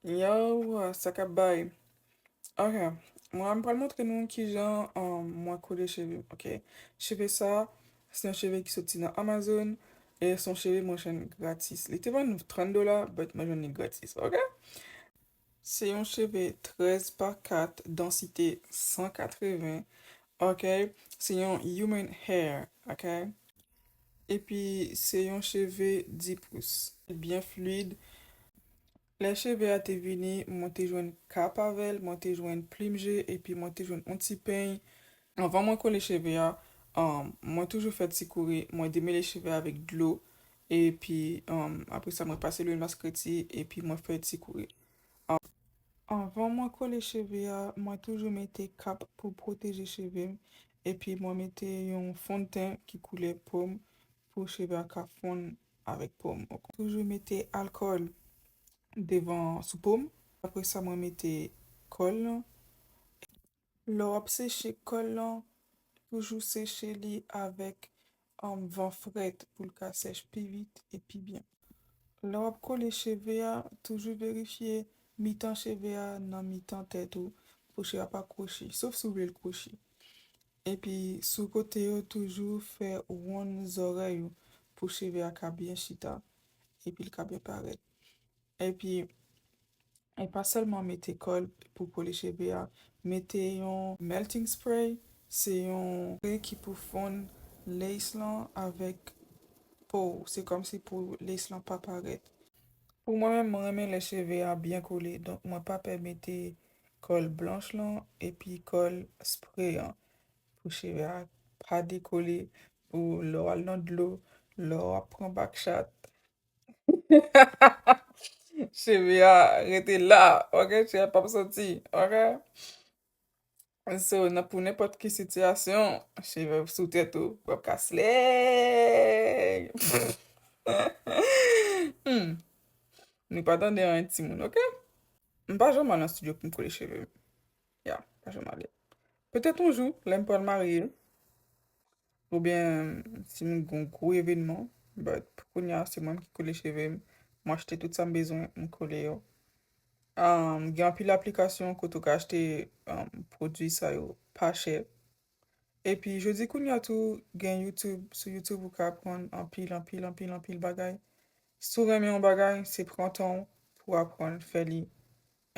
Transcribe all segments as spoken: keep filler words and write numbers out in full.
Yo, sa k ap bay? Ok, mwen m pral montre nou kijan um, mwen kole cheve m, ok? Cheve sa, se yon cheve ki soti nan Amazon, e se yon cheve mwen jwenn gratis. Li te vann trant dola, but mwen jwenn li gratis, ok? Se yon cheve trèz pa kat, dansite san katreven, ok? Se yon human hair, ok? Epi se yon cheve dis pous. Byen fluid. Lè cheve a te vini, mwen te jwenn kap avè l, mwen te jwenn plim je, epi mwen te jwenn yon ti peny. Anvan mwen kole cheve a, um, mwen toujou fè ti kouri, mwen demele cheve a avèk dlo, epi um, apre sa mwen pase lwil maskreti, epi mwen fè ti kouri. Um, anvan mwen kole cheve a, mwen toujou mete kap pou pwoteje cheve m, epi mwen mete yon fondten ki koulè pòm pou cheve a ka fonn avèk pòm. Toujou mete alkòl devan sou pòm. Apre sa, mwen mete kòl lan. Lè w ap seche kòl lan, toujou seche li avèk um, van frèt pou l ka sèch pi vit e pi byen. Lè w ap kole cheve a, toujou verifye mitan cheve a nan mitan tèt ou pou cheve a pa kwochi, sof si w vle l kwochi. Epi sou kote yo, toujou fè wonn zòrèy ou pou cheve a ka byen chita epi l ka byen parèt. Epi, e pa sèlman mete kòl pou kole cheve a, mete yon melting spray, se yon spray ki pou fonn lace lan avèk po w. Se kòmsi pou lace lan pa parèt. Pou mwen menm, mwen renmen lè cheve a byen kole, donk mwen pa pè mete kòl blanch lan epi kòl spray an. Pou cheve a pa dekole, pou lè w al nan dlo, lè w ap pran bakchat, cheve a rete la, ok? Cheve a p ap soti, ok? So, nan pou nenpòt ki sitiyasyon, cheve sou tèt ou, w ap ka slay. Hmm. Nou pa tande anyen timoun, ok? M pa janm al nan estidyo pou m kole cheve m. Ya, m pa janm ale. Petèt yon jou, lè m pral marye, oubyen si m gen yon gwo evènman, but pou kounye a, se mwen ki kole cheve m. M achte tout sa m bezwen, m kole yo. Um, gen anpil aplikasyon kote ou ka achte um, pwodui sa yo pa chè. Epi jodi kounye a tou, gen YouTube, sou YouTube ou ka aprann anpil, anpil, anpil, anpil bagay. Si w renmen yon bagay, se pran tan w pou w aprann fè li.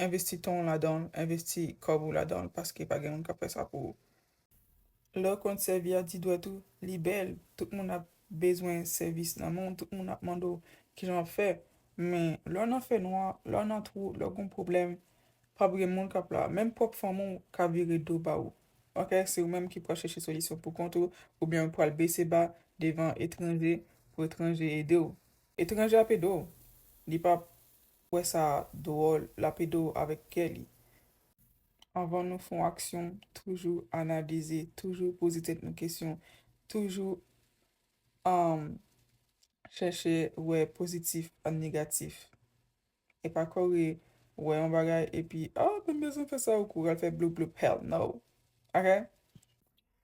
Envesti tan w ladan l, envesti kòb ou ladan l, paske pa gen moun k ap fè sa pou ou. Lè w konn sèvi a ti dwèt ou, li bèl. Tout moun ap bezwen sèvis nan men w, tout moun ap mande w kijan w ap fè. Men, lè w nan fènwa, lè w nan twou, lè w gen pwoblèm, p ap gen moun k ap la. Menm pwòp fanmi w ka vire do ba ou. Ok, se ou menm ki pral chèche solisyon pou kont ou, oubyen ou pral bese ba devan etranje pou etranje ede w. Etranje ap ede w. Li p ap wè sa dwòl, l ap ede w avèk kè li. Anvan nou fè yon aksyon, toujou analize, toujou poze tèt nou kesyon, toujou um, chèche wè pozitif ak negatif. E pa kore wè yon bagay epi, ah, m bezwen fè sa, ou kouri al fè bloup bloup, hell no. Ok?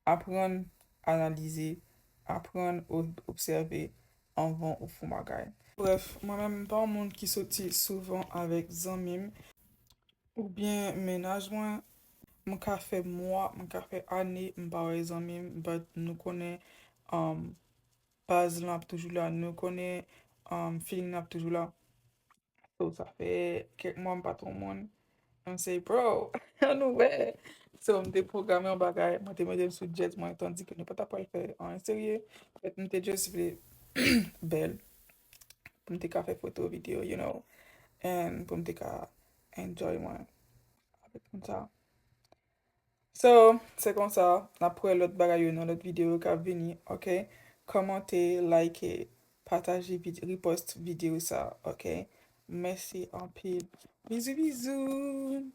Aprann analize, aprann o- obsève anvan ou fè yon bagay. Brèf, mwen menm m pa yon moun ki soti souvan avèk zanmi m oubyen mennaj mwen. M ka fè mwa, m ka fè ane m pa wè zanmi m, but nou konnen um, baz lan ap toujou la, nou konnen um, feeling lan ap toujou la. So, sa fè kèk mwa m pa t wè moun. M se, bro, ann nou wè. So, m te pwograme yon bagay, mwen te mete m sou jet mwen, tandike nou pa t ap pral fè anyen serye. But m te just vle bèl. Pou m te ka fè foto, videyo, you know. And pou m te ka enjoy mwen avèk moun sa. So, se konsa, n ap wè lòt bagay yo nan lòt videyo k ap vini, ok? Kòmante, like, pataje, vid- repost videyo sa, ok? Mèsi anpil. Bizou, bizou!